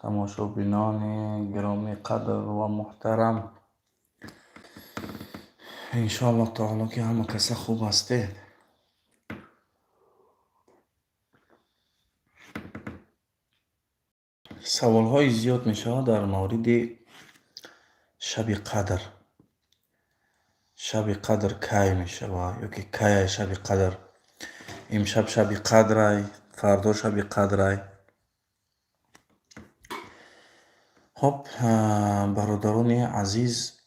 Тамошобинони гиромиқадр ва муҳтарам, иншоаллоҳ таоло, ки ҳама каса хуб ҳастед. Саволҳои зиёд мешавад дар мавриди шаби қадр. Шаби қадр кай мешавад ё ки кай шаби қадр? Имшаб шаби қадрай, фардо шаби қадрай? Хоб, бародарони азиз,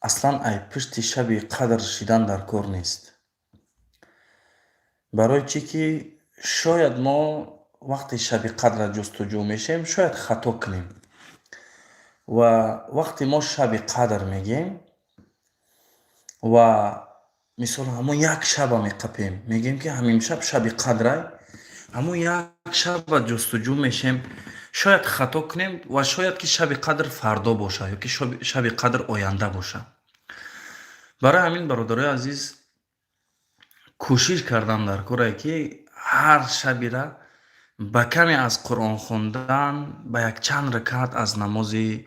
аслан ай пушти шаби қадр шидан дар кор нест. Барои чӣ ки шояд мо вақте шаби қадрро ҷустуҷӯ мешавем, шояд хато кунем. Ва вақте мо шаби қадр мегӯем ва мисол ҳамон як шаба меқапем, мегӯем, ки ҳамин шаб шаби қадрай, ҳамон як шаба ҷустуҷӯ мешем, шояд хато кунем ва шояд ки шаби қадр фардо бошад ё ки шаби қадр оянда бошад. Барои ҳамин, бародарои азиз, кӯшиш кардан дар коре, ки ҳар шабира ба каме аз Қуръон хондан, ба якчанд ракат аз намози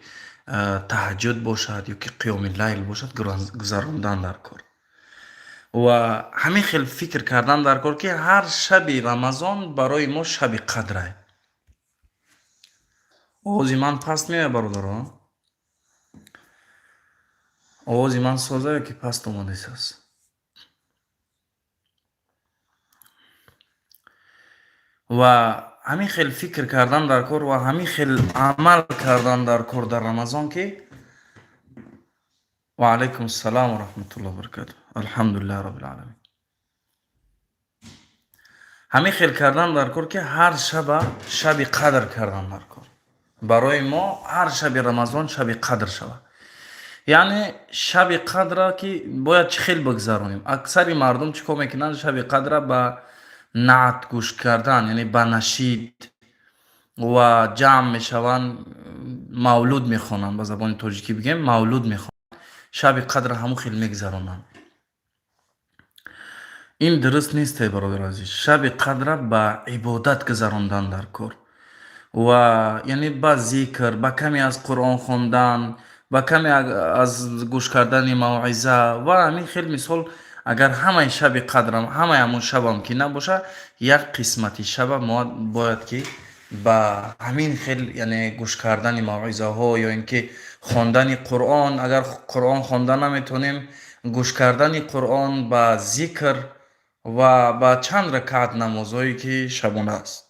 таҳаҷҷуд бошад ё ки қиёми лайл бошад, гузарондан дар кор. Ва ҳамин хел фикр кардан дар кор, ки ҳар шаби Рамазон барои мо шаби қадрай. Овози ман паст меояд, бародарон? Овози ман соза ё ки паст омадааст? Ва ҳамин хел фикр кардан дар кор ва ҳамин хел амал кардан дар кор дар Рамазон, ки ва алайкум ассалом ва раҳматуллоҳи ва баракатуҳ. Алҳамдулиллаҳи роббил оламин. Ҳамин хел кардан дар кор, ки ҳар шаба шаби қадр кардан дар кор. Барои мо ҳар шаби Рамазон шаби қадр шавад. Яъне шаби қадра ки бояд чӣ хел бигзаронем? Аксари мардум чӣ кор мекунанд? Шаби қадра ба наът гӯш кардан, яъне ба нашид ва ҷамъ мешаванд, мавлуд мехонанд, ба забони тоҷикӣ бигӯем, мавлуд мехонанд. Шаби қадра ҳамон хел мегзаронанд. Ин дуруст нест, эй бародари азиз. Шаби қадра ба ибодат гузарондан дар кор. Ва яъне ба зикр, ба каме аз Қуръон хондан, ба каме аз гӯш кардани мавъиза ва ҳамин хел. Мисол, агар ҳамаи шаби қадрам, ҳамаи ҳамон шабам ки набошад, як қисмати шаба мо бояд ки ба ҳамин хел, яъне гӯш кардани мавъизаҳо ё ин ки хондани Қуръон, агар Қуръон хонда наметавонем, гӯш кардани Қуръон, ба зикр ва ба чанд ракаат намозҳое ки шабона аст.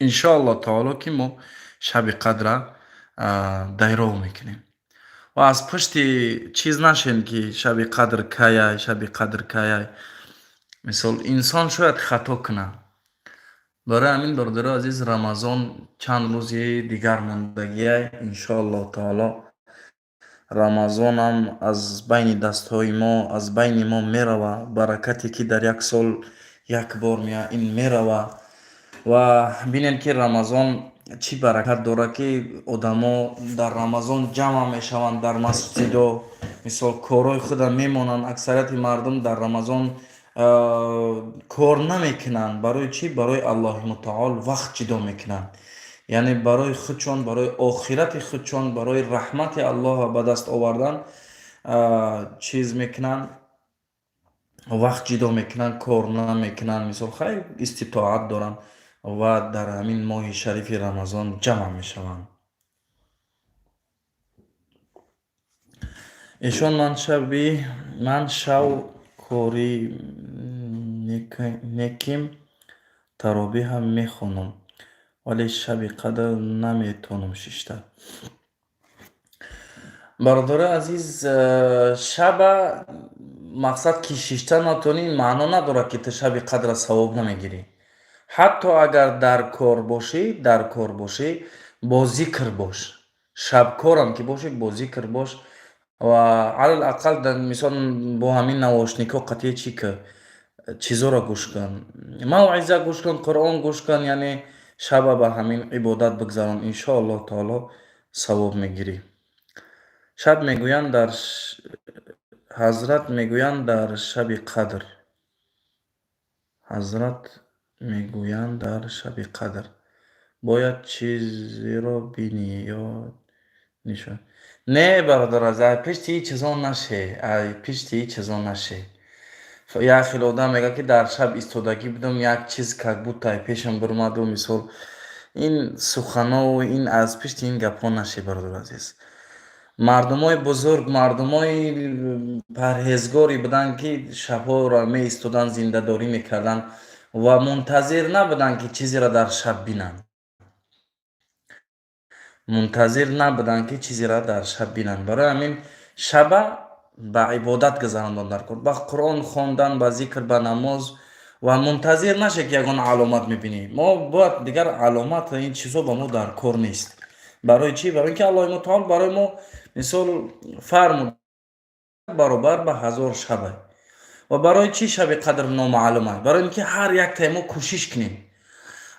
Иншоаллоҳ таоло, ки мо шаби қадра дайров мекунем. Ва аз пушти чиз нашем, ки шаби қадр каяй, шаби қадр каяй. Мисол, инсон шояд хато кунад. Барои ҳамин, бародарои азиз, Рамазон чанд рӯзи дигар мондагиай, иншоаллоҳ таоло Рамазонам аз байни дастҳои мо, аз байни мо мерава. Баракате, ки дар як сол як бор меояд, ин мерава. Ва бинед, ки Рамазон чӣ баракат дорад, ки одамо дар Рамазон ҷамъ мешаванд дар масҷидо, мисол, корҳои худро мемонанд. Аксарияти мардум дар Рамазон кор намекунанд. Барои чӣ? Барои Аллоҳи мутаол вақт ҷудо мекунанд. Яъне барои худшон, барои охирати худшон, барои раҳмати Аллоҳро ба даст овардан чиз мекунанд, вақт ҷудо мекунанд, кор намекунанд, мисол, хайр, иститоат доранд ва дар ҳамин моҳи шарифи Рамазон ҷамъ мешаванд. Эшон ман шаби ман шав кори неким, таровиҳам мехонам, вале шаби қадр наметавонам шишта. Бародарои азиз, шаба мақсад ки шишта натавонӣ, маъно надорад, ки ту шаби қадра савоб намегирӣ. Ҳатто агар дар кор бошӣ, дар кор бошӣ, бо зикр бош. Шабкорам ки бошӣ, бо зикр бош ва алал ақал, мисол, бо ҳамин наушникҳо қатъие чӣ ки чизоро гӯш кун, мавъиза гӯш кун, Қуръон гӯш кун, яъне шаба ба ҳамин ибодат бигзарон, иншоаллоҳ таоло савоб мегирӣ. Шаб мегӯянд дар ҳазрат мегӯянд дар шаби қадр. Ҳазрат мегӯянд дар шаби қадр. Бояд чизеро бинӣ ё нишон. Не, бародар азиз, ай пишти ҳеҷ чизо наше, ай пишти ҳеҷ чизо наше. Як хел одам мегӯяд, ки дар шаб истодагӣ будам, як чиз как будто ай пешам биромаду, мисол, ин суханову ин аз пишти ин гапҳо наше, бародар азиз. Мардумои бузург, мардумои парҳезгоре буданд, ки шабҳоро меистоданд, зиндадорӣ мекарданд ва мунтазир набуданд, ки чизеро дар шаб бинанд. Мунтазир набуданд, ки чизеро дар шаб бинанд. Барои ҳамин шаба ба ибодат гузарондан дар кор, ба Қуръон хондан, ба зикр, ба намоз, ва мунтазир наше, ки ягон аломат мебинӣ. Мо бояд дигар аломат, ин чизҳо ба мо дар кор нест. Барои чӣ? Барои ин ки Аллоҳи мутаол барои мо, мисол, фармуд, баробар ба 1000 шаба. Ва барои чӣ шаби қадр номаълума? Барои ин ки ҳар яктаи мо кӯшиш кунем.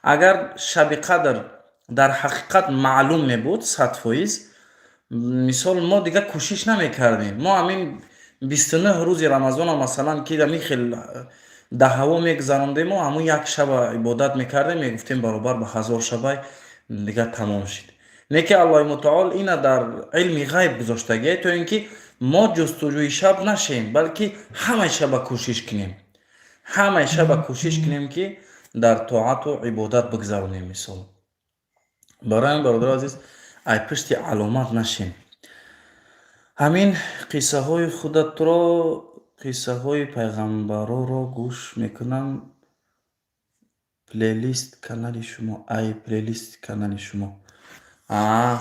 Агар шаби қадр дар ҳақиқат маълум мебуд 100%, мисол, мо дигар кӯшиш намекардем. Мо ҳамин 29 рӯзи Рамазона, масалан, ки ҳамин хел даҳаво мегузарондему, ҳамун як шаба ибодат мекардем, мегуфтем, баробар ба 1000 шабай, дигар тамом шид. Не ки Аллоҳи мутаол ина дар илми ғайб гузоштагие, то ин ки мо ҷустуҷӯи шаб нашем, балки ҳамаи шаба кӯшиш кунем, ҳамаи шаба кӯшиш кунем, ки дар тоату ибодат бигзаронем, мисол. Барои ҳамин, бародари азиз, ай пишти аломат нашем. Ҳамин қиссаҳои худатро, қиссаҳои пайғамбароро гӯш мекунам. Плейлист канали шумо, ай плейлист канали шумо.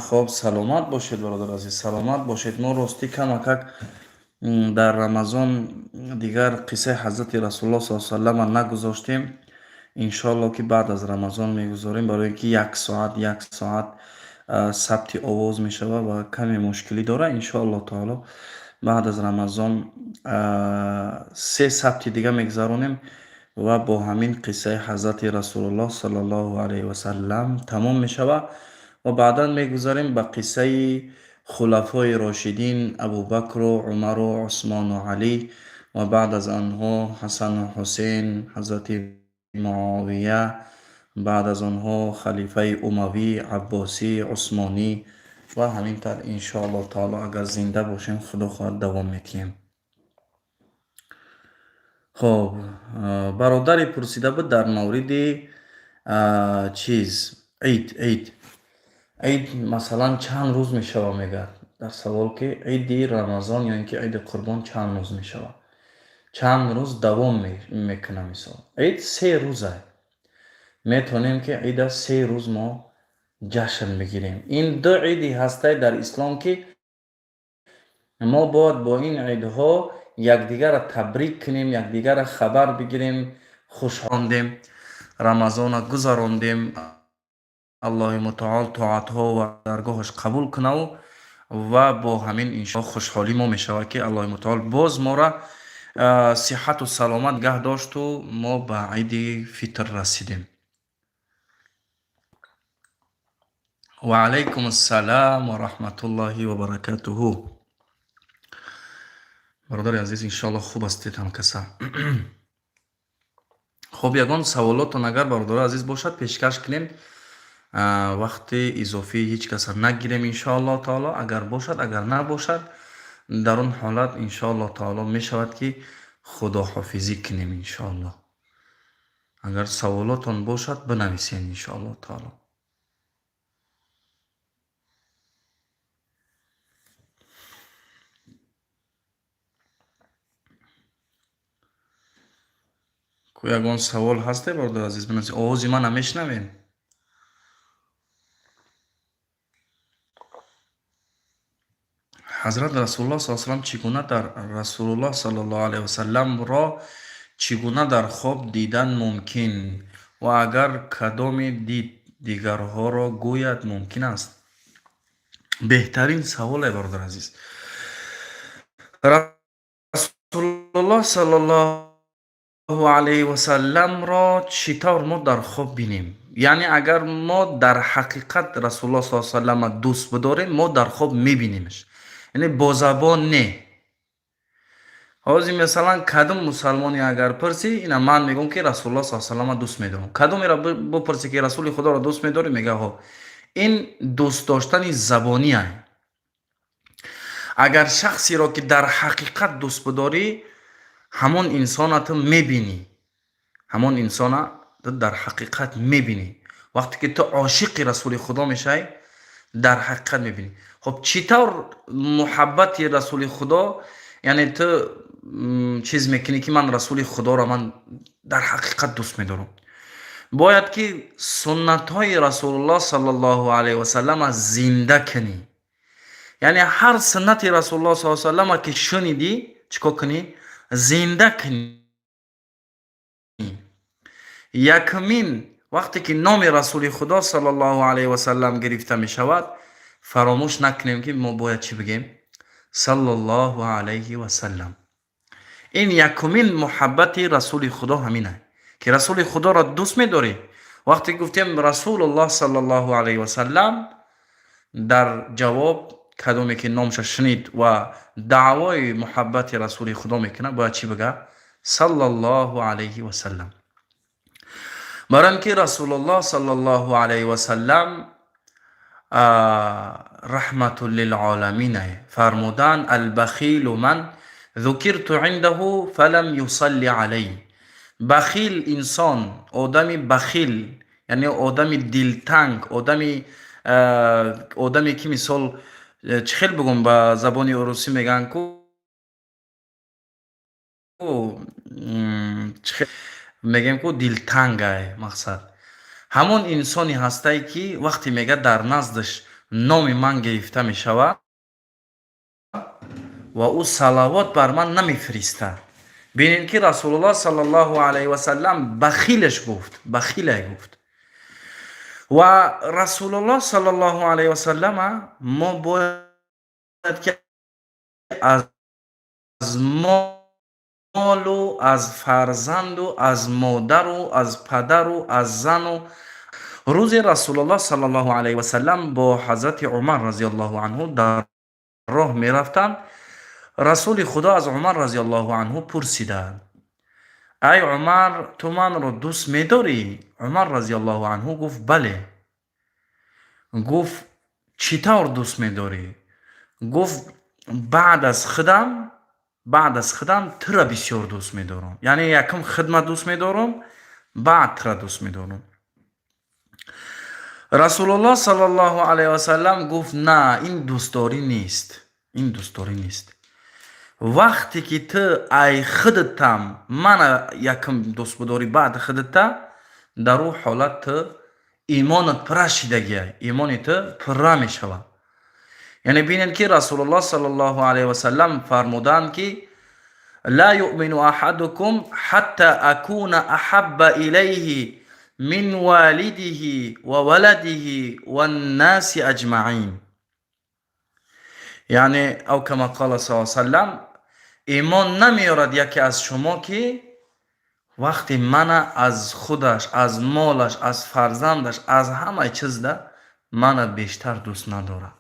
Хоб, саломат бошед, бародари азиз, саломат бошед. Мо ростӣ камакак дар Рамазон дигар қиссаи ҳазрати Расулуллоҳ саллаллоҳу алайҳи васаллама нагузоштем. Иншоалло, ки баъд аз Рамазон мегузорем, барои ин ки як соат, як соат сабти овоз мешавад ва каме мушкилӣ дорад. Иншоалло таоло, баъд аз Рамазон се сабти дига мегузаронем ва бо ҳамин қиссаи ҳазрати Расулуллоҳ саллаллоҳу алайҳи васаллам тамом мешавад ва баъдан мегузарем ба қиссаи хулафои рошидин, Абубакру Умару Усмону Алӣ, ва баъд аз онҳо Ҳасану Ҳусейн, ҳазрати Муовия, баъд аз онҳо халифаи Умавӣ, Аббосӣ, Усмонӣ ва ҳамин тавр, иншоалло таоло, агар зинда бошем, Худо хоҳад, давом медиҳем. Хоб, бародаре пурсида буд дар мавриди чиз, ид, масалан, чанд рӯз мешавад, мегӯяд дар савол, ки иди Рамазон ё ин ки иди Қурбон чанд рӯз мешавад, чанд рӯз давом мекунад. Мисол, ид 3 рӯза. Метавонем, ки ида 3 рӯз мо ҷашн бигирем. Ин ду иди ҳастай дар ислом, ки мо бояд бо ин идҳо якдигарро табрик кунем, якдигарро хабар бигирем, хушҳондем, Рамазона гузарондем. Аллоҳи мутаол тоатҳо ва даргоҳаш қабул кунаву ва бо ҳамин иншоалло хушҳолӣ мо мешавад, ки Аллоҳи мутаол боз мора сиҳату саломат гаҳ дошту мо ба иди Фитр расидем. Ва алайкум ассалам ва раҳматуллоҳи ва баракатуҳу. Бародари азиз, иншоалло, хуб ҳастед ҳамкаса. Хуб, ягон саволотон агар, бародари азиз, бошад, пешкаш кунем. Вақти изофӣ ҳеҷ каса нагирем, иншоалло таоло, агар бошад. Агар набошад, дар он ҳолат, иншоалло таоло, мешавад, ки худоҳофизӣ кунем, иншоалло. Агар саволотон бошад, бинависед, иншоалло таоло. Ку ягон савол ҳасте, бародари азиз, бинависед. Овози мана мешунавем? Ҳазрат Расулуллоҳ саллаллоҳу алайҳи васаллам чӣ гуна дар Расулуллоҳ саллаллоҳу алайҳи васалламро чӣ гуна дар хоб дидан мумкин ва агар кадоме дид, дигарҳоро гӯяд мумкин аст? Беҳтарин саволе, бародари азиз. Расулуллоҳ саллаллоҳу алайҳи васалламро чӣ тавр мо дар хоб бинем? Яъне агар мо дар ҳақиқат Расулуллоҳ саллаллоҳу алайҳи васаллама дӯст бидорем, мо дар хоб мебинемаш. Яъне бо забон не. Ҳозир, масалан, кадом мусалмоне агар пурсӣ, ина ман мегӯм, ки Расулуллоҳ с салама дӯст медорам. Кадомеро бипурсӣ, ки Расули Худоро дӯст медорӣ, мега: «Ҳо». Ин дӯст доштани забония. Агар шахсеро ки дар ҳақиқат дӯст бидорӣ, ҳамон инсона ту мебинӣ, ҳамон инсона ту дар ҳақиқат мебинӣ. Вақте ки ту ошиқи Расули Худо мешавӣ, дар ҳақиқат мебинӣ. Хоб, чӣ тавр муҳаббати Расули Худо, яъне ту чиз мекунӣ, ки ман Расули Худоро ман дар ҳақиқат дӯст медорам? Бояд ки суннатҳои Расулуллоҳ саллаллоҳу алайҳи васаллама зинда кунӣ. Яъне ҳар суннати Расулуллоҳ с саллама ки шунидӣ, чӣ кор кунӣ? Зинда кунӣ. Якумин, вақте ки номи Расули Худо саллаллоҳу алайҳи васаллам гирифта мешавад, фаромӯш накунем, ки мо бояд чӣ бигем? Саллаллоҳу алайҳи васаллам. Ин якумин муҳаббати Расули Худо ҳамина, ки Расули Худоро дӯст медорӣ. Вақте гуфтем Расулуллоҳ саллаллоҳу алайҳи васаллам, дар ҷавоб кадоме ки номша шунид ва даъвои муҳаббати Расули Худо мекунад, бояд чӣ бигӯяд? Саллаллоҳу алайҳи васаллам. Барои ин ки Расулуллоҳ саллаллоҳу алайҳи васаллам раҳматун лилоламин фармуданд: «Албахилу ман зукирту индаҳу фалам юсалли алай». Бахил инсон, одами бахил, яъне одами дилтанг, одаме ки, мисол, чӣ хел бигӯм, ба забони урусӣ мегӯянд ку, мегӯем ку, дилтангай. Мақсад, ҳамон инсоне ҳастае, ки вақте мега дар наздаш номи ман гирифта мешавад ва ӯ салавот бар ман намефиристад. Бинед, ки Расулуллоҳ саллаллоҳу алайҳи васаллам бахилаш гуфт, бахилай гуфт. Ва Расулуллоҳ саллаллоҳу алайҳи васаллама мо бояд ки аз молу аз фарзанду аз модару аз падару аз зану. Рӯзе Расулуллоҳ саллаллоҳу алайҳи васаллам бо ҳазрати Умар разиаллоҳу анҳу дар роҳ мерафтанд. Расули Худо аз Умар разиаллоҳу анҳу пурсиданд: «Ай Умар, ту манро дӯст медорӣ?» Умар разиаллоҳу анҳу гуфт: «Бале». Гуфт: «Чӣ тавр дӯст медорӣ?» Гуфт: «Баъд аз худам тура бисёр дӯст медорам, яъне якум хидма дӯст медорам, баъд тура дӯст медорам». Расулуллоҳ саллаллоҳу алайҳи васаллам гуфт: «На, ин дӯстдорӣ нест, ин дӯстдорӣ нест. Вақте ки ту ай худатам мана якум дӯст бидорӣ, баъд худата, дар ӯ ҳолат ту имонат пурра шидагия, имони ту пурра мешавад». Яъне бинед, ки Расулуллоҳ саллаллоҳу алайҳи васаллам фармуданд, ки ла юъмину аҳадукум ҳатта акуна аҳабба илайҳи мин валидиҳи ва валадиҳи ваннаси аҷмаин, яъне ав кама қола с саллам, имон намеорад яке аз шумо, ки вақте мана аз худаш, аз молаш, аз фарзандаш, аз ҳамаи чизда мана бештар дӯст надорад.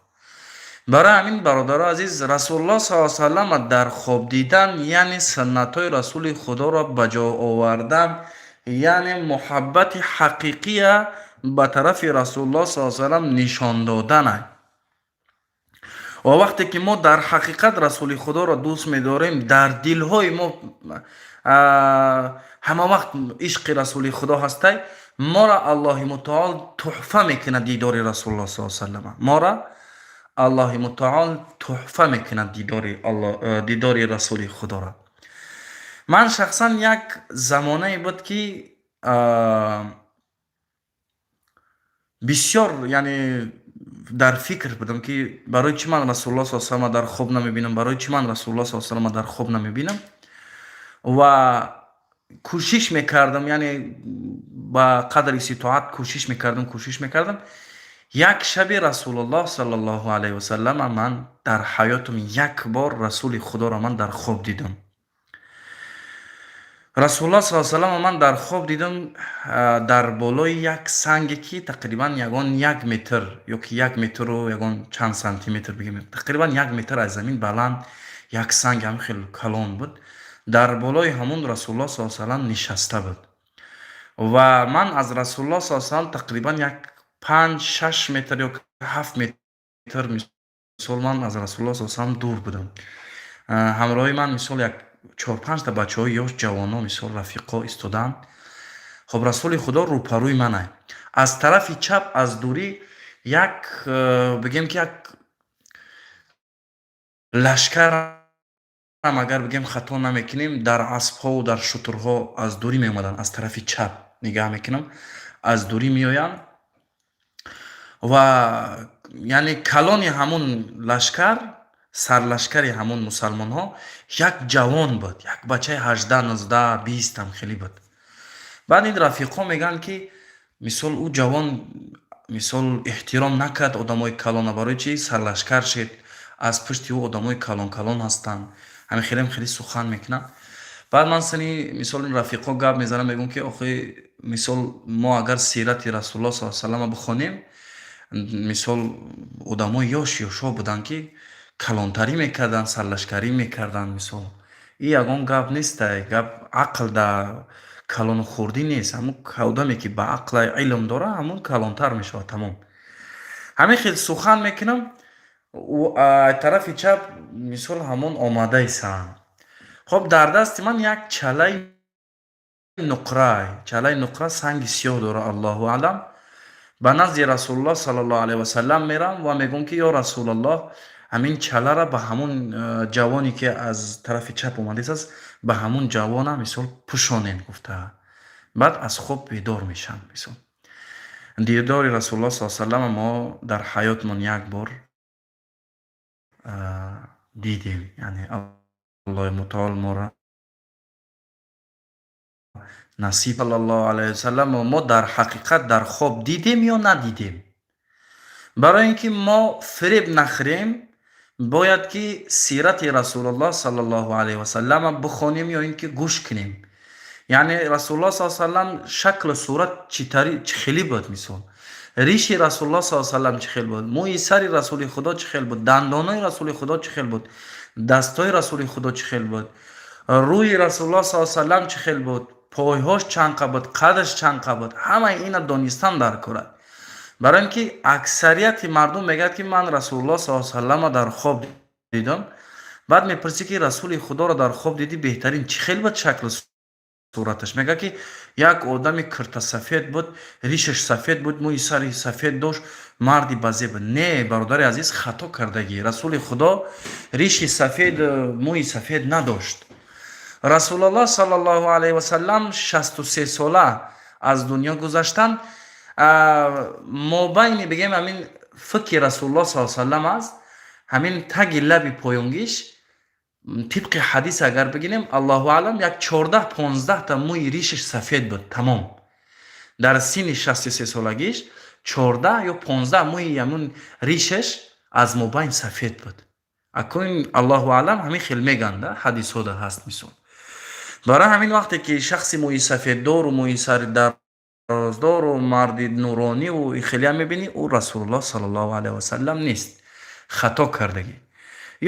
Барои ҳамин, бародаро азиз, Расулуллоҳ с саллама дар хоб дидан, яъне суннатҳои Расули Худоро ба ҷо овардан, яъне муҳаббати ҳақиқия ба тарафи Расулуллоҳ с саллам нишон доданай. Ва вақте ки мо дар ҳақиқат Расули Худоро дӯст медорем, дар дилҳои мо ҳама вақт ишқи Расули Худо ҳастай, моро Аллоҳи Мутаол туҳфа мекунад дидори Расулуллоҳ с саллама. Моро Аллоҳи Мутаол туҳфа мекунад дидори Расули Худоро. Ман шахсан як замонае буд, ки бисёр, яъне, дар фикр будам, ки барои чӣ ман Расулуллоҳ с саллама дар хоб намебинам, барои чӣ ман Расулуллоҳ с саллама дар хоб намебинам. Ва кӯшиш мекардам, яъне ба қадри иститоат кӯшиш мекардам, кӯшиш мекардам. Як шаби Расулуллоҳ саллаллоҳу алайҳи васаллама ман дар ҳаётам як бор Расули Худоро ман дар хоб дидам. Расулуллоҳ с саллама ман дар хоб дидам дар болои як санге, ки тақрибан ягон як метр ё ки як метру ягон чанд сантиметр бигем, тақрибан як метр аз замин баланд. Як санг ҳам хеле калон буд, дар болои ҳамун Расулуллоҳ с салам нишаста буд. Ва ман аз Расулуллоҳ с салам тақрибан як 5-6 метр ё 7 метр, мисол, ман аз Расулуллоҳ с салам дур будам. Ҳамроҳи ман, мисол, як чор-панҷта бачаҳои ёш, ҷавоно, мисол, рафиқо истодаанд. Хоб, Расули Худо рӯпарӯи манай. Аз тарафи чап, аз дурӣ як, бигем ки, як лашкарам агар бигем, хато намекунем, дар аспҳову дар шутурҳо аз дурӣ меомаданд. Аз тарафи чап нигаҳ мекунам, аз дурӣ меоянд ва яъне калони ҳамун лашкар, сарлашкари ҳамун мусалмонҳо як ҷавон буд, як бачаи 18, 19, 20-ам хеле буд. Баъд ин рафиқҳо мегӯянд, ки мисол, ӯ ҷавон, мисол, эҳтиром накард одамои калона, барои чи сарлашкар шед? Аз пушти ӯ одамои калон калон ҳастанд. Ҳамин хелем хеле сухан мекунанд. Баъд ман сини, мисол, ин рафиқҳо гап мезанам, мегӯм, ки охи, мисол, мо агар сирати Расулуллоҳ с салама бихонем, мисол, одамои ёш ёшҳо буданд, ки калонтарӣ мекарданд, сарлашкарӣ мекарданд. Мисол, ин ягон гап нестай, гап ақл да калону хурдӣ нест. Ҳамун одаме, ки ба ақла илм дора, ҳамун калонтар мешавад, тамом. Ҳамин хел сухан мекунам, тарафи чап, мисол, ҳамон омадаисанд. Хоб, дар дасти ман як чалаи нуқрай, чалаи нуқра санги сиёҳ дора, аллоҳу аълам. Ба назди Расулуллоҳ саллаллоҳу алайҳи васаллам мерам ва мегӯм, ки ё Расулаллоҳ, ҳамин чалара ба ҳамун ҷавоне, ки аз тарафи чап омадааст, ба ҳамун ҷавона, мисол, пӯшонен гуфта. Баъд аз хоб бедор мешавам. Мисол, дидори Расулуллоҳ с салама мо дар ҳаётмон як бор дидем, яъне Аллоҳи мутаол моро насиб. Саллаллоҳу алайҳи васалам мо дар ҳақиқат дар хоб дидем ё надидем? Барои ин ки мо фиреб нахӯрем, бояд ки сирати Расулуллоҳ саллаллоҳу алайҳи васаллама бихонем ё ин ки гӯш кунем. Яъне Расулуллоҳ с салам шаклу сурат чӣ хеле буд? Мисол, риши Расулуллоҳ с салам чӣ хел буд? Мӯи сари Расули Худо чӣ хел буд? Дандонои Расули Худо чӣ хел буд? Дастҳои Расули Худо чӣ хел буд? Рӯи Расулуллоҳ с салам чӣ хел буд? Пойҳош чанқа буд? Қадаш чанқа буд? Ҳамаи ина донистан дар кор. Барои ин ки аксарияти мардум мегӯяд, ки ман Расулуллоҳ с салама дар хоб дидам. Баъд мепурсӣ, ки Расули Худоро дар хоб дидӣ, беҳтарин чӣ хел буд шаклу сураташ? Мегӯяд, ки як одами киртасафед буд, ришаш сафед буд, мӯи сари сафед дошт, марди базеб буд. Не, бародари азиз, хато кардагӣ. Расули Худо риши сафед, мӯи сафед надошт. Расулуллоҳ саллаллоҳу алайҳи васаллам 63 сола аз дунё гузаштанд. Мобайни, бигем, ҳамин фикри Расулуллоҳ с салам аст, ҳамин таги лаби поёнгиш, тибқи ҳадис агар бигирем, аллоҳу аълам, як 14-15-та мӯи ришаш сафед буд, тамом. Дар синни 63-солагиш 14 ё 15 мӯи ҳамун ришаш аз мобайн сафед буд. Акун, аллоҳу аълам, ҳамин хел меганда, ҳадисҳода ҳаст. Мисол, барои ҳамин вақте ки шахси мӯи сафеддору мӯи сари дароздору марди нурониву хелеам мебинӣ, ӯ Расулуллоҳ саллаллоҳу алайҳи васаллам нест, хато кардагӣ.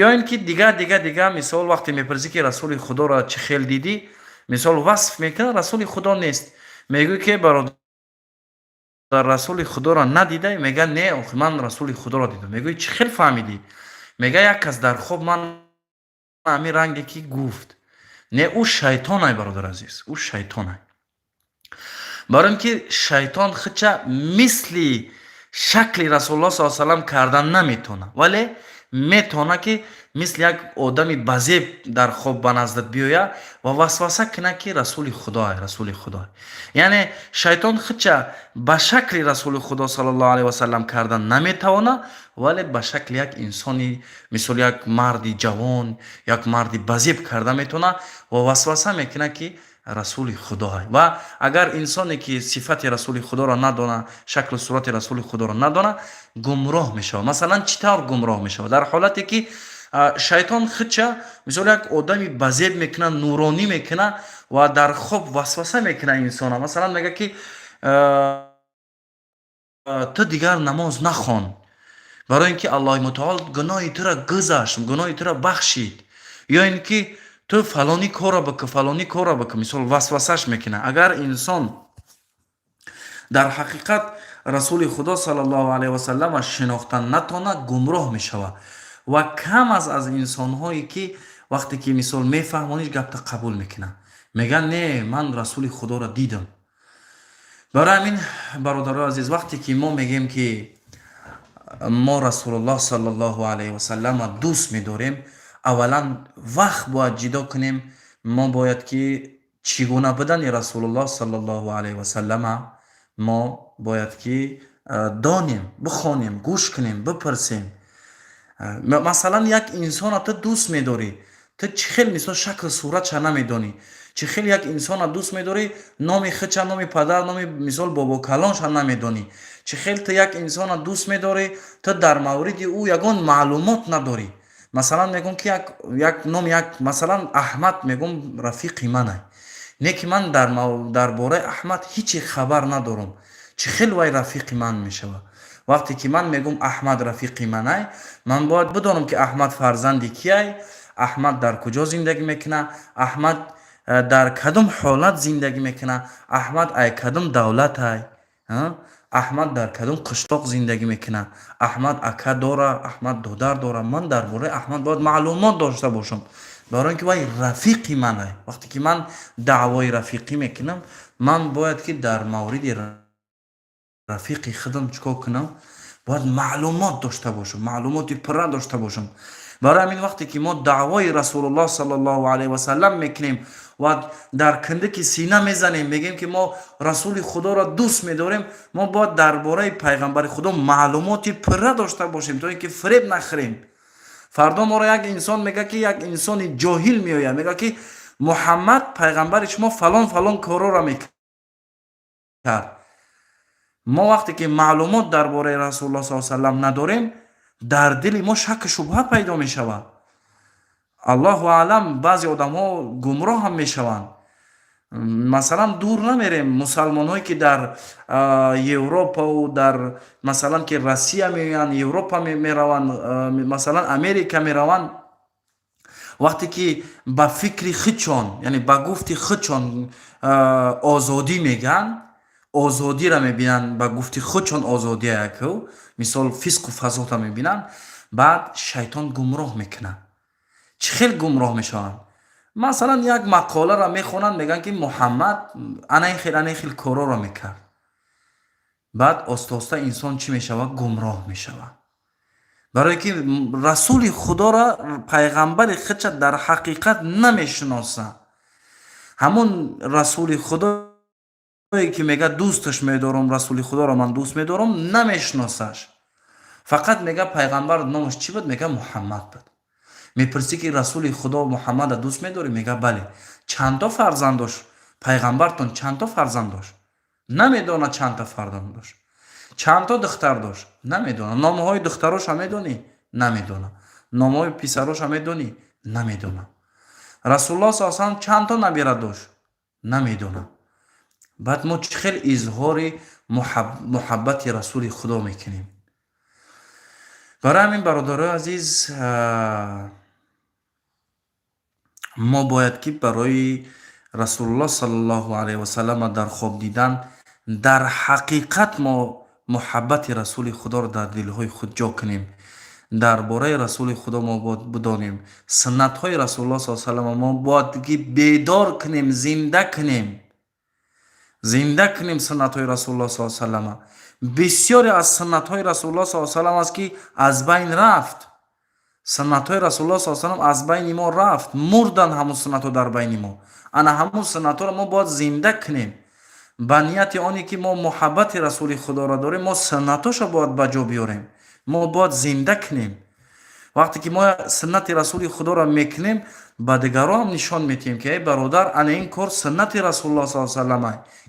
Ё ин ки дигар, дигар, дигар, мисол, вақте мепурсӣ, ки Расули Худоро чӣ хел дидӣ, мисол, васф мекунад, Расули Худо нест. Мегӯӣ, ки бародар, Расули Худоро надидай? Мега: «Не, охи, ман Расули Худоро дидам». Мегӯӣ: «Чӣ хел фаҳмидӣ?» Мега: «Як кас дар хоб ман ҳамин ранге ки гуфт». Не, ӯ шайтонай, бародар азиз, ӯ шайтонай. Барои ин ки шайтон худча мисли шакли Расулуллоҳ с салам кардан наметавонад, вале метавонад, ки мисли як одами базеб дар хоб ба наздат биёяд ва васваса кунад, ки Расули Худоай, Расули Худоай. Яъне шайтон худча ба шакли Расули Худо саллаллоҳу алайҳи васаллам кардан наметавонад, вале ба шакли як инсони, мисол, як марди ҷавон, як марди базеб карда метавонад ва васваса мекунад, ки Расули Худоай. Ва агар инсоне, ки сифати Расули Худоро надонад, шаклу сурати Расули Худоро надонад, гумроҳ мешавад. Масалан, чӣ тавр гумроҳ мешавад? Дар ҳолате ки шайтон худча, мисол, як одами базеб мекунад, нуронӣ мекунад ва дар хоб васваса мекунад инсона. Масалан, мегӯяд, ки ту дигар намоз нахон, барои ин ки Аллоҳи мутаол гуноҳи туро гузашт, гуноҳи туро бахшид. Ё ин ки ту фалонӣ корро бикун, фалонӣ корро бикун, мисол, васвасаш мекунад. Агар инсон дар ҳақиқат Расули Худо саллаллоҳу алайҳи васаллама шинохтан натонад, гумроҳ мешавад. Ва кам аст аз инсонҳое, ки вақте ки, мисол, мефаҳмониш, гапта қабул мекунад, мегӯянд: «Не, ман Расули Худоро дидам». Барои ҳамин, бародарои азиз, вақте ки мо мегӯем, ки мо Расулуллоҳ саллаллоҳу алайҳи васаллама дӯст медорем, аввалан вақт бояд ҷидо кунем. Мо бояд ки чӣ гуна будани Расулуллоҳ саллаллоҳу алайҳи васаллама мо бояд ки донем, бихонем, гӯш кунем, бипурсем. Масалан, як инсона ту дӯст медорӣ, ту чӣ хел, мисол, шакл суратша намедонӣ. Чӣ хел як инсона дӯст медорӣ, номи худша, номи падар, номи, мисол, бобокалонша намедонӣ? Чӣ хел ту як инсона дӯст медорӣ, ту дар мавриди ӯ ягон маълумот надорӣ? Масалан, мегӯм, ки як ном, як, масалан, Аҳмад, мегӯм, рафиқи манай, не ки ман дар бораи Аҳмад ҳичи хабар надорам. Чӣ хел вай рафиқи ман мешавад? Вақте ки ман мегӯм, Аҳмад рафиқи манай, ман бояд бидонам, ки Аҳмад фарзанди кияй, Аҳмад дар куҷо зиндагӣ мекунад, Аҳмад дар кадом ҳолат зиндагӣ мекунад, Аҳмад ай кадом давлатай, Аҳмад дар кадом қишлоқ зиндагӣ мекунад, Аҳмад ака дора, Аҳмад додар дора. Ман дар бораи Аҳмад бояд маълумот дошта бошам, барои ин ки вай рафиқи манай. Вақте ки ман даъвои рафиқӣ мекунам, ман бояд ки дар мавриди рафиқи худам чӣ кор кунам? Бояд маълумот дошта бошам, маълумоти пурра дошта бошам. Барои ҳамин, вақте ки мо даъвои Расулуллоҳ саллаллоҳу алайҳи васаллам мекунем ва дар киндики сина мезанем, мегӯем, ки мо Расули Худоро дӯст медорем, мо бояд дар бораи пайғамбари Худо маълумоти пурра дошта бошем, то ин ки фиреб нахӯрем. Фардо моро як инсон мега, ки як инсони ҷоҳил меояд, мега, ки Муҳаммад пайғамбари шумо фалон фалон корора мекард. Мо вақте ки маълумот дар бораи Расулуллоҳ с салам надорем, дар дили мо шакку шубҳа пайдо мешавад. Аллоҳу аълам, баъзе одамҳо гумроҳ ҳам мешаванд. Масалан, дур намерем, мусалмонҳое ки дар Европау дар, масалан, ки Россия меоянд, Европа мераванд, масалан, Америка мераванд, вақте ки ба фикри худшон, яъне ба гуфти худшон, озодӣ мегӯянд, озодиро мебинанд, ба гуфти худшон озодия яку, мисол, фисқу фасодро мебинанд, баъд шайтон гумроҳ мекунад. Чӣ хел гумроҳ мешаванд? Масалан, як мақоларо мехонанд, мегӯянд, ки Муҳаммад ана ин хел, ана ин хел корҳоро мекард. Баъд оста оста инсон чӣ мешавад? Гумроҳ мешавад, барое ки Расули Худоро, пайғамбари худша дар ҳақиқат намешиносад. Ҳамон Расули Худое ки мега, дӯсташ медорам, Расули Худоро ман дӯст медорам, намешиносаш. Фақат мега, пайғамбар номаш чӣ буд? Мега, Муҳаммад буд. Мепурсӣ, ки Расули Худо Муҳаммада дӯст медорӣ? Мега, бале. Чандто фарзанд дошт пайғамбартон? Чандто фарзанд дошт? Намедонад. Чандта фарзанд дошт, чандто духтар дошт, намедонад. Номҳои духтароша медонӣ? Намедонад. Номҳои писароша медонӣ? Намедонад. Расулуллоҳ с салам чандто набира дошт? Намедонад. Баъд мо чӣ хел изҳори муҳаббати Расули Худо мекунем? Барои ҳамин, бародарои азиз, мо бояд ки барои Расулуллоҳ саллаллоҳу алайҳи васаллама дар хоб дидан, дар ҳақиқат мо муҳаббати Расули Худоро дар дилҳои худ ҷо кунем, дар бораи Расули Худо мо бояд бидонем, суннатҳои Расулуллоҳ с салама мо бояд ки бедор кунем, зинда кунем, зинда кунем суннатҳои Расулуллоҳ с салама. Бисёре аз суннатҳои Расулуллоҳ с салам аст, ки аз байн рафт. Суннатҳои Расулуллоҳ с салам аз байни мо рафт, мурданд ҳамун суннатҳо дар байни мо. Ана ҳамун суннатҳоро мо бояд зинда кунем. Ба нияти оне ки мо муҳаббати Расули Худоро дорем, мо суннатҳошо бояд ба ҷо биёрем, мо бояд зинда кунем. Вақте ки мо суннати Расули Худоро мекунем, ба дигарон ҳам нишон медиҳем, ки эй бародар, ана ин кор суннати Расулуллоҳ с салам,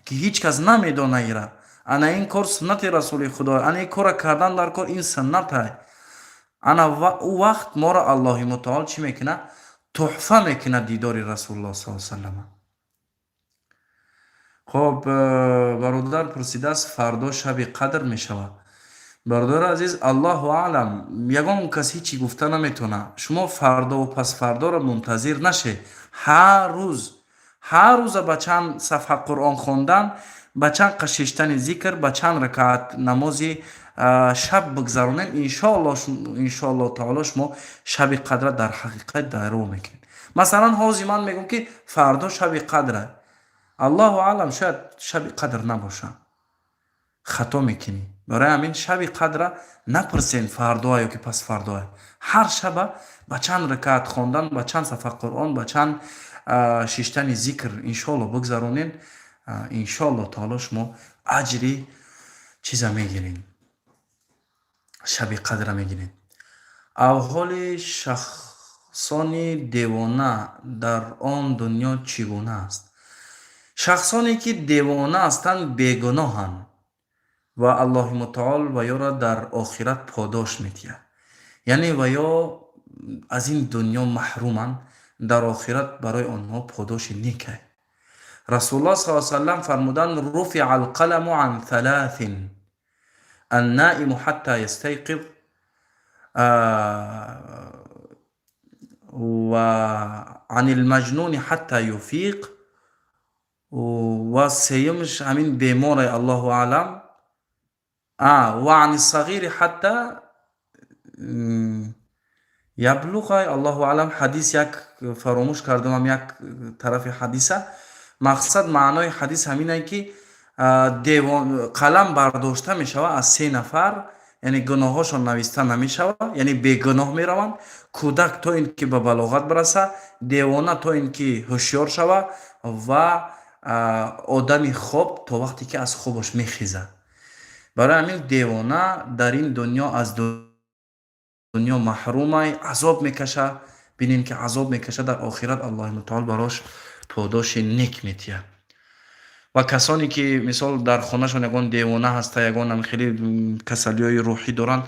ки ҳеҷ кас намедона ира. Ана ин кор суннати Расули Худо, ана ин корро кардан дар кор, ин суннатай. Ана ӯ вақт моро Аллоҳи мутаол чӣ мекунад? Тӯҳфа мекунад дидори Расулуллоҳ с салам. Хоб, бародар пурсидааст, фардо шаби қадр мешавад. Бародари азиз, аллоҳу аълам, ягон кас ҳечи гуфта наметавонад. Шумо фардову пасфардоро мунтазир нашед. Ҳар рӯз, ҳар рӯза ба чанд сафҳа Қуръон хондан, ба чанд қашиштани зикр, ба чанд ракаат намози шаб бигзаронед, иншоалло, иншоалло таоло, шумо шаби қадра дар ҳақиқат даро мекунед. Масалан, ҳозир ман мегӯм, ки фардо шаби қадра. Аллоҳу аълам, шояд шаби қадр набошад, хато мекунӣ. Барои ҳамин шаби қадра напурсен фардоа ё ки пасфардоа. Ҳар шаба ба чанд ракаат хондан, ба чанд сафҳа Қуръон, ба чанд шиштани зикр, иншоалло, бигзаронен, иншоалло таоло, шумо аҷри чиза мегиред, шаби қадра мегиред. Авҳоли шахсони девона дар он дунё чӣ гуна аст? Шахсоне ки девона ҳастанд, бегуноҳанд ва Аллоҳи мутаол ва ёро дар охират подош медиҳад. Яъне ва ё аз ин дунё маҳруманд, дар охират барои онҳо подоши некай. Расулуллоҳ с салам фармуданд: رفع القلم عن ثلاث: النائم حتى يستيقظ وعن المجنون حتى يفيق. Ва сеюмш ҳамин беморе, аллоҳу аълам, وعن الصغير حتى يبلغ. Аллоҳу аълам, ҳадис як фаромӯш кардамам, як тарафи ҳадиса. Мақсад, маънои ҳадис ҳаминае, ки қалам бардошта мешавад аз се нафар, яъне гуноҳҳошон нависта намешавад, яъне бегуноҳ мераванд: кӯдак то ин ки ба балоғат бираса, девона то ин ки ҳушёр шава ва одами хоб то вақте ки аз хобаш мехезад. Барои ҳамин девона дар ин дунё аз дунё маҳрумай, азоб мекаша. Бинем, ки азоб мекаша, дар охират Аллоҳи мутаол барош подоши нек метиҳад. Ва касоне ки, мисол, дар хонашон ягон девона ҳаста, ягон хеле касалиҳои рӯҳӣ доранд,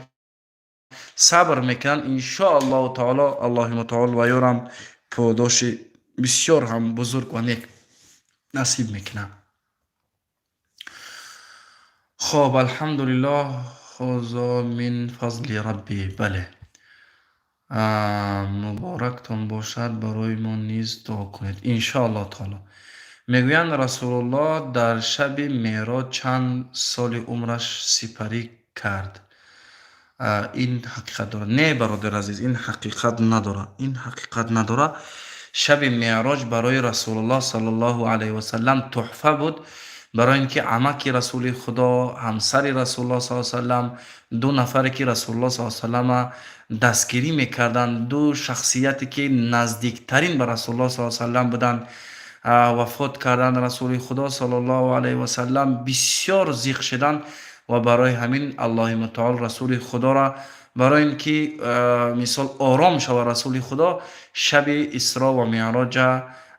сабр мекунанд, иншоаллоҳу таоло, Аллоҳи мутаол ва ёрам подоши бисёр ҳам бузург ва нек насиб мекунад. Хоб, алҳамдулиллоҳ, هذا من فضل ربي. Бале, муборактон бошад, барои мо низ дуо кунед, иншоаллоҳ таоло. Мегӯянд, Расулуллоҳ дар шаби Меъроҷ чанд соли умраш сипарӣ кард. Ин ҳақиқат дорад? Не, бародари азиз, ин ҳақиқат надорад, ин ҳақиқат надорад. Шаби Меъроҷ барои Расулуллоҳ саллаллоҳу алайҳи васалам тӯҳфа буд, барои ин ки амаки Расули Худо, ҳамсари Расулуллоҳ с салам, ду нафаре ки Расулуллоҳ с салама дастгирӣ мекарданд, ду шахсияте ки наздиктарин ба Расулуллоҳ с салам буданд, вафот карданд. Расули Худо саллаллоҳу алайҳи васалам бисёр зиқ шуданд ва барои ҳамин Аллоҳи мутаол Расули Худоро, барои ин ки, мисол, ором шава Расули Худо, шаби Исро ва Меъроҷа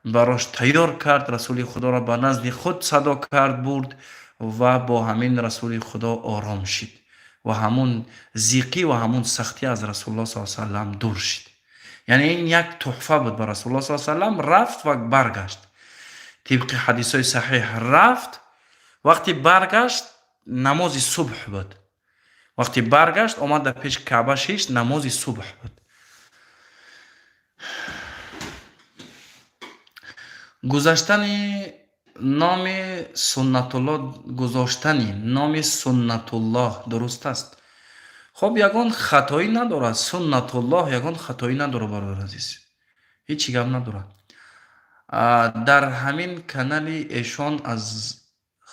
барош тайёр кард, Расули Худоро ба назди худ садо кард, бурд ва бо ҳамин Расули Худо ором шид ва ҳамун зиқӣ ва ҳамун сахтӣ аз Расулуллоҳ с салам дур шид. Яъне ин як тӯҳфа буд ба Расулуллоҳ с салам. Рафт ва баргашт, тибқи ҳадисҳои саҳеҳ. Рафт, вақти баргашт, намози субҳ буд. Вақти баргашт, омад, дар пеши Каъба шишт, намози субҳ буд. Гузаштани номи Суннатуллоҳ, гузоштани номи Суннатуллоҳ дуруст аст? Хоб, ягон хатоӣ надорад. Суннатуллоҳ ягон хатоӣ надорад, бародари азиз, ҳечи гап надорад. Дар ҳамин канали эшон аз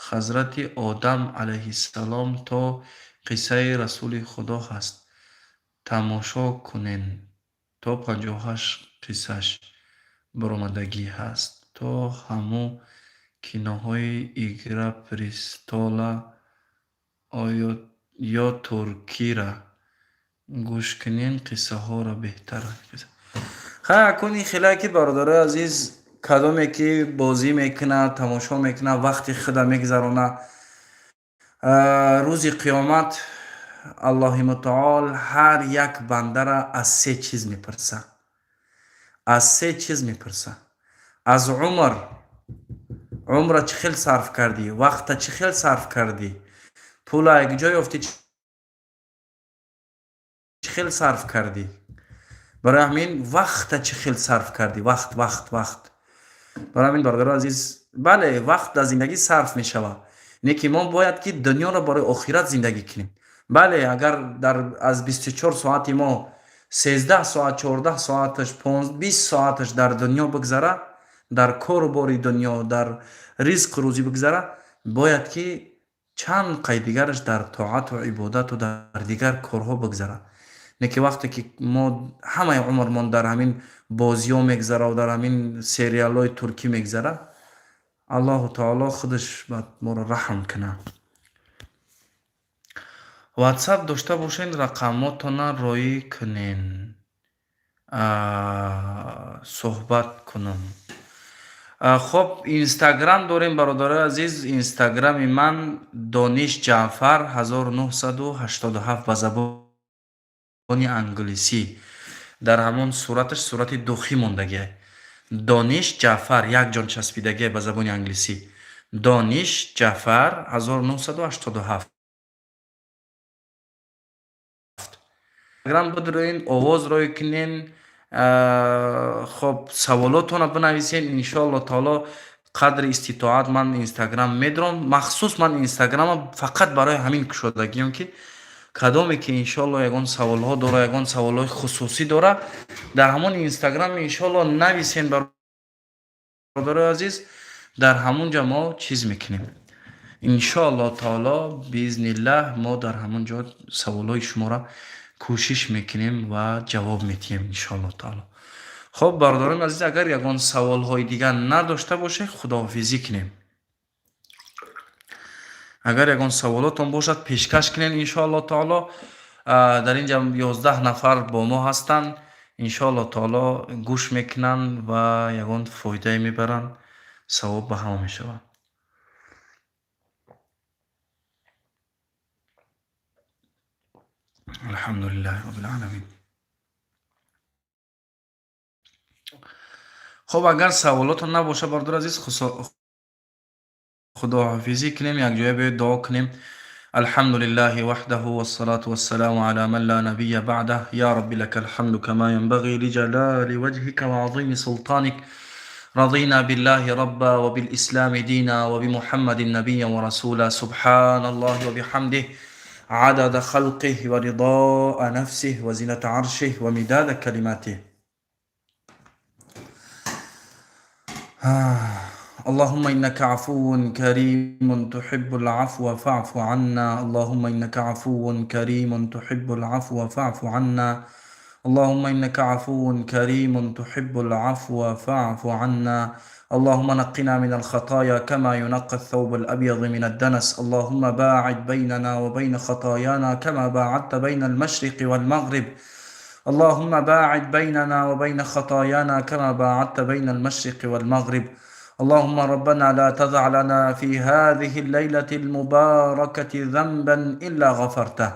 ҳазрати Одам алайҳиссалом то қиссаи Расули Худо ҳаст, тамошо кунен. То 58 қиссаш баромадагӣ ҳаст, то ҳаму киноҳои «Игра престола» ё туркира гӯш кунен, қиссаҳоро беҳтар. Хай, акун ин хелае ки, бародарои азиз, кадоме ки бозӣ мекунад, тамошо мекунад, вақти худа мегузаронад, рӯзи қиёмат Аллоҳи мутаол ҳар як бандара аз се чиз мепурсад, аз се чиз мепурсад: аз умр, умра чӣ хел сарф кардӣ, вақта чӣ хел сарф кардӣ, пула як ҷо ёфтӣ. хел сарф кардӣ? Барои ҳамин вақта чӣ хел сарф кардӣ? Вақт, вақт, вақт. Барои ҳамин, бародари азиз, бале, вақт дар зиндагӣ сарф мешавад, не ки мо бояд ки дунёро барои охират зиндагӣ кунем. Бале, агар дар аз 24 соати мо 13 соат, 14 соаташ, 20 соаташ дар дунё бигзара, дар кору бори дунё, дар ризқу рӯзӣ бигзара, бояд ки чанд қай дигараш дар тоату ибодату дар дигар корҳо бигзарад. Не ки вақте ки мо ҳамаи умрмон дар ҳамин бозиҳо мегзара, дар ҳамин сериалҳои туркӣ мегзара, Аллоҳу таоло худаш бад моро раҳм кунад. Ватсап дошта бошен, рақамотона роӣ кунен, суҳбат кунам. Хоб, Инстаграм дорем, бародарои азиз. Инстаграми ман Дониш Ҷаъфар 1987 ба забони англисӣ. Дар ҳамон сураташ сурати духӣ мондагиа. Дониш Ҷаъфар як ҷон часпидагиа ба забони англисӣ. Дониш Ҷаъфар 1987. Инстаграм бидроен, овоз рой кунен, хоб, саволотонро бинависен. Иншоалло таоло, қадри иститоат ман Инстаграм медорам. Махсус ман Инстаграма фақат барои ҳамин кушодагиам, ки кадоме ки, иншоалло, ягон саволҳо дора, ягон саволҳои хусусӣ дора, дар ҳамон Инстаграм, иншоалло, нависен. Бародарои азиз, дар ҳамон ҷо мо чиз мекунем, иншоалло таоло, биизниллаҳ. Мо дар ҳамон ҷо саволҳои шуморо кӯшиш мекунем ва ҷавоб медиҳем, иншоалло таоло. Хоб, бародарони азиз, агар ягон саволҳои дигар надошта бошед, худоҳофизӣ кунем. Агар ягон саволотон бошад, пешкаш кунед, иншоалло таоло. Дар ин ҷа 11 нафар бо мо ҳастанд, иншоалло таоло, гӯш мекунанд ва ягон фоидае мебаранд, савоб ба ҳама мешавад. Алҳамдулиллаҳи роббил. Хоб, агар саволотон набошад, бародари азиз, худоҳофизӣ кунем. Якҷоя биёед, дуо кунем. الحمد لله وحده والصلاة والسلام على من لا نبي بعده. يا رب لك الحمد كما ينبغي لجلال وجهك وعظيم سلطانك. رضينا بالله ربا وبالإسلام دينا وبمحمد نبيا ورسولا. سبحان الله وبحمده، عدد خلقه ورضاء نفسه وزنة عرشه ومداد كلماته. اللهم إنك عفو كريم تحب العفو فاعف عنا. اللهم إنك عفو كريم تحب العفو فاعف عنا. اللهم إنك عفو كريم تحب العفو فاعف عنا. اللهم نقنا من الخطايا كما ينقى الثوب الأبيض من الدنس. اللهم باعد بيننا وبين خطايانا كما باعدت بين المشرق والمغرب. اللهم باعد بيننا وبين خطايانا كما باعدت بين المشرق والمغرب. اللهم ربنا لا تدع لنا في هذه الليلة المباركة ذنبا إلا غفرته،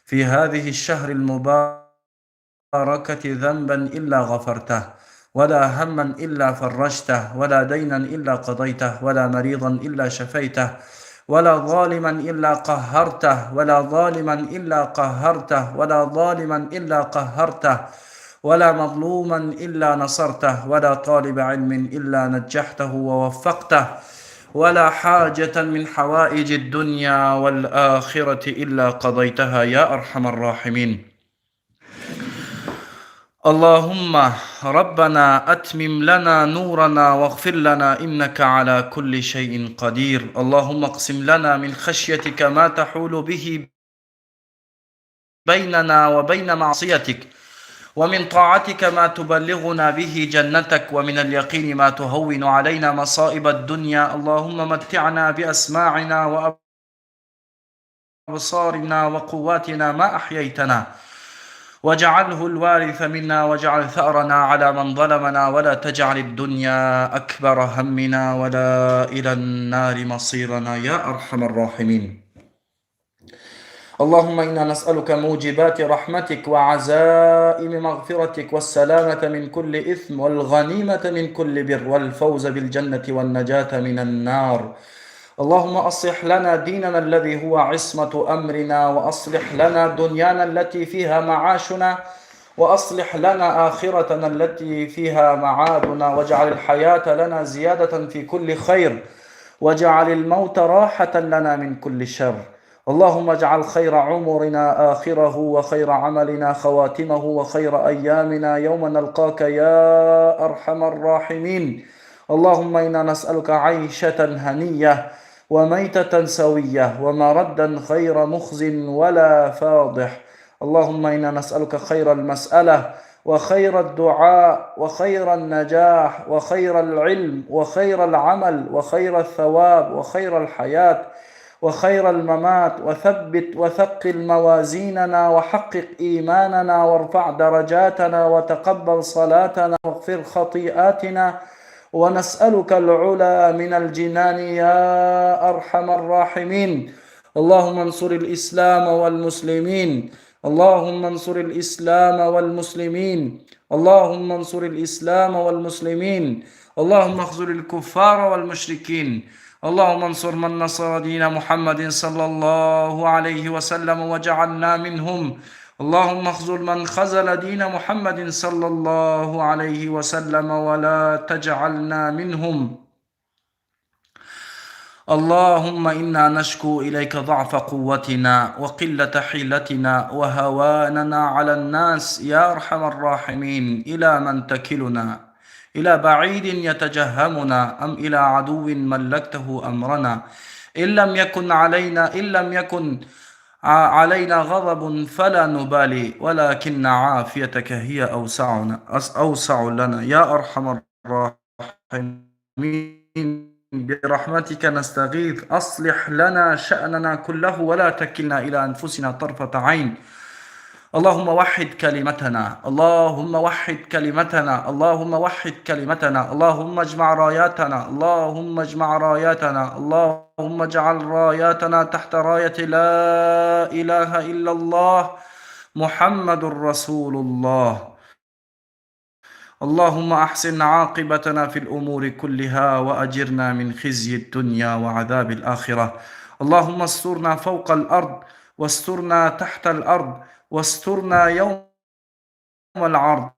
في هذه الشهر المباركة ذنبا إلا غفرته، ولا هما إلا فرجته، ولا دينا إلا قضيته، ولا مريضا إلا شفيته، ولا ظالما إلا قهرته، ولا ظالما إلا قهرته، ولا ظالما إلا قهرته، ولا مظلوما إلا نصرته، ولا طالب علم إلا نجحته ووفقته، ولا حاجة من حوائج الدنيا والآخرة إلا قضيتها يا أرحم الراحمين. اللهم ربنا أتمم لنا نورنا واغفر لنا إنك على كل شيء قدير. اللهم اقسم لنا من خشيتك ما تحول به بيننا وبين معصيتك، ومن طاعتك ما تبلغنا به جنتك، ومن اليقين ما تهون علينا مصائب الدنيا. اللهم متعنا بأسماعنا وأبصارنا وقواتنا ما أحييتنا، واجعله الوارث منا، واجعل ثأرنا على من ظلمنا، ولا تجعل الدنيا أكبر همنا ولا إلى النار مصيرنا يا أرحم الراحمين. اللهم إنا نسألك موجبات رحمتك وعزائم مغفرتك والسلامة من كل إثم والغنيمة من كل بر والفوز بالجنة والنجاة من النار. اللهم أصلح لنا ديننا الذي هو عصمة أمرنا، وأصلح لنا دنيانا التي فيها معاشنا، وأصلح لنا آخرتنا التي فيها معادنا، واجعل الحياة لنا زيادة في كل خير، واجعل الموت راحة لنا من كل شر. اللهم اجعل خير عمرنا آخره، وخير عملنا خواتمه، وخير أيامنا يوم نلقاك يا أرحم الراحمين. اللهم إنا نسألك عيشة هنية، وميتة سوية، ومردا غير مخز ولا فاضح. اللهم إنا نسألك خير المسألة، وخير الدعاء، وخير النجاح، وخير العلم، وخير العمل، وخير الثواب، وخير الحياة، وخير الممات. وثبت وثقل موازيننا، وحقق إيماننا، وارفع درجاتنا، وتقبل صلاتنا، واغفر خطيئاتنا. ونسألك العلا من الجنان يا أرحم الراحمين. اللهم انصر الإسلام والمسلمين. اللهم انصر الإسلام والمسلمين. اللهم انصر الإسلام والمسلمين. اللهم اخذل الكفار والمشركين. اللهم انصر من نصر دين محمد صلى الله عليه وسلم وجعلنا منهم. اللهم اخذل من خذل دين محمد صلى الله عليه وسلم ولا تجعلنا منهم. اللهم إنا نشكو إليك ضعف قوتنا، وقلة حيلتنا، وهواننا على الناس. يا أرحم الراحمين، إلى من تكلنا؟ إلى بعيد يتجهمنا، أم إلى عدو ملكته أمرنا؟ إن لم يكن علينا غضب فلا نبالي، ولكن عافيتك هي أوسع لنا. يا أرحم الراحمين، برحمتك نستغيث. أصلح لنا شأننا كله، ولا تكلنا إلى أنفسنا طرفة عين. اللهم وحد كلمتنا، اللهم وحد كلمتنا، اللهم وحد كلمتنا. اللهم اجمع راياتنا، اللهم اجمع راياتنا. اللهم اجعل راياتنا تحت راية لا إله إلا الله محمد رسول الله. اللهم أحسن عاقبتنا في الأمور كلها، وأجرنا من خزي الدنيا وعذاب الآخرة. اللهم استرنا فوق الأرض، واسترنا تحت الأرض، واسترنا يوم العرض.